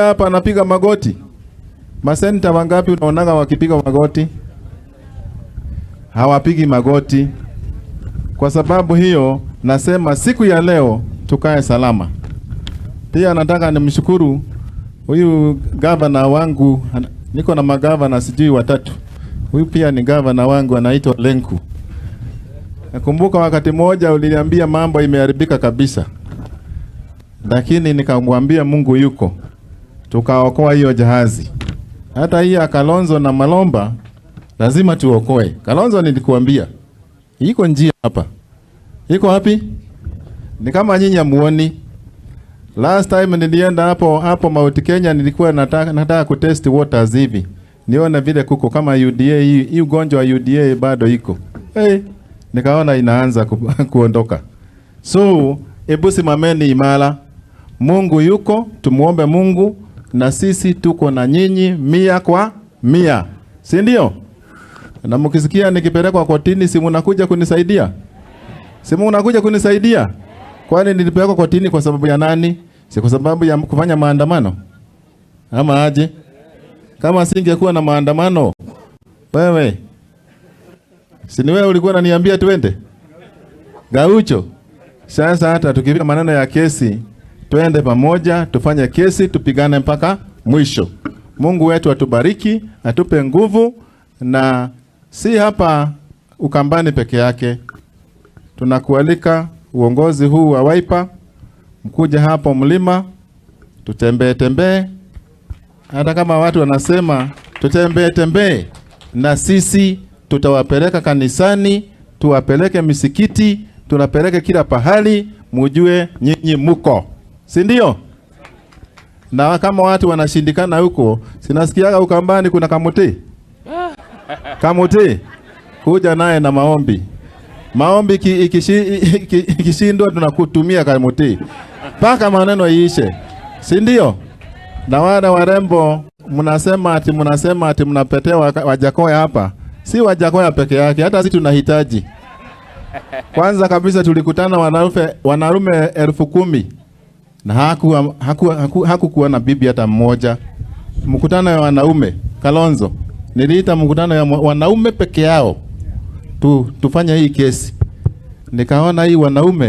Hapa anapiga magoti. Maseneta wangapi unaonaga wakipiga magoti? Hawapigi magoti. Kwa sababu hiyo nasema siku ya leo tukae salama. Pia nataka nimshukuru huyu gavana wangu, niko na magavana sijui watatu. Huyu pia ni gavana wangu, anaitwa Lenku. Nakumbuka wakati mmoja uliniambia mambo imeharibika kabisa, lakini nikamwambia Mungu yuko, tukaokoa hiyo jahazi. Hata hii ya Kalonzo na Malomba lazima tuokoe. Kalonzo nilikuambia iko njia hapa, iko wapi? Ni kama nyinyi hamuoni. Last time nilienda hapo hapo Mount Kenya, nilikuwa nataka kutest waters hivi nione vile kuko kama UDA, hii ugonjwa wa UDA bado iko. Hey, nikaona inaanza kuondoka. So hebu simameni imara, Mungu yuko, tumuombe Mungu na sisi tuko na nyinyi 100 kwa 100, si ndio? Na mkisikia nikipelekwa kotini, si mnakuja kunisaidia? Si mnakuja kunisaidia? Kwani nilipelekwa kotini kwa sababu ya nani? Si kwa sababu ya kufanya maandamano ama aje? Kama singekuwa na maandamano, wewe si ni wewe ulikuwa unaniambia twende Gaucho? Sasa hata tukifika maneno ya kesi, twende pamoja, tufanye kesi, tupigane mpaka mwisho. Mungu wetu atubariki, atupe nguvu, na si hapa Ukambani peke yake. Tunakualika uongozi huu wa Wiper, mkuja hapo mlima, tutembee tembee, hata kama watu wanasema tutembee tembee, na sisi tutawapeleka kanisani, tuwapeleke misikiti, tunapeleke kila pahali, mujue nyinyi muko, si ndio? Na kama watu wanashindikana huko, sinasikiaga Ukambani kuna kamuti kamuti, kuja naye na maombi. Maombi ikishindwa, tunakutumia kamuti mpaka maneno iishe, si ndio? Na wale warembo mnasema ati mnapetea Wajackoyah hapa, si Wajackoyah peke yake, hata sisi tunahitaji. Kwanza kabisa tulikutana wanaume 10,000 na hakukuwa na bibi hata mmoja. Mkutano ya wanaume Kalonzo, niliita mkutano ya wanaume peke yao tufanye hii kesi, nikaona hii wanaume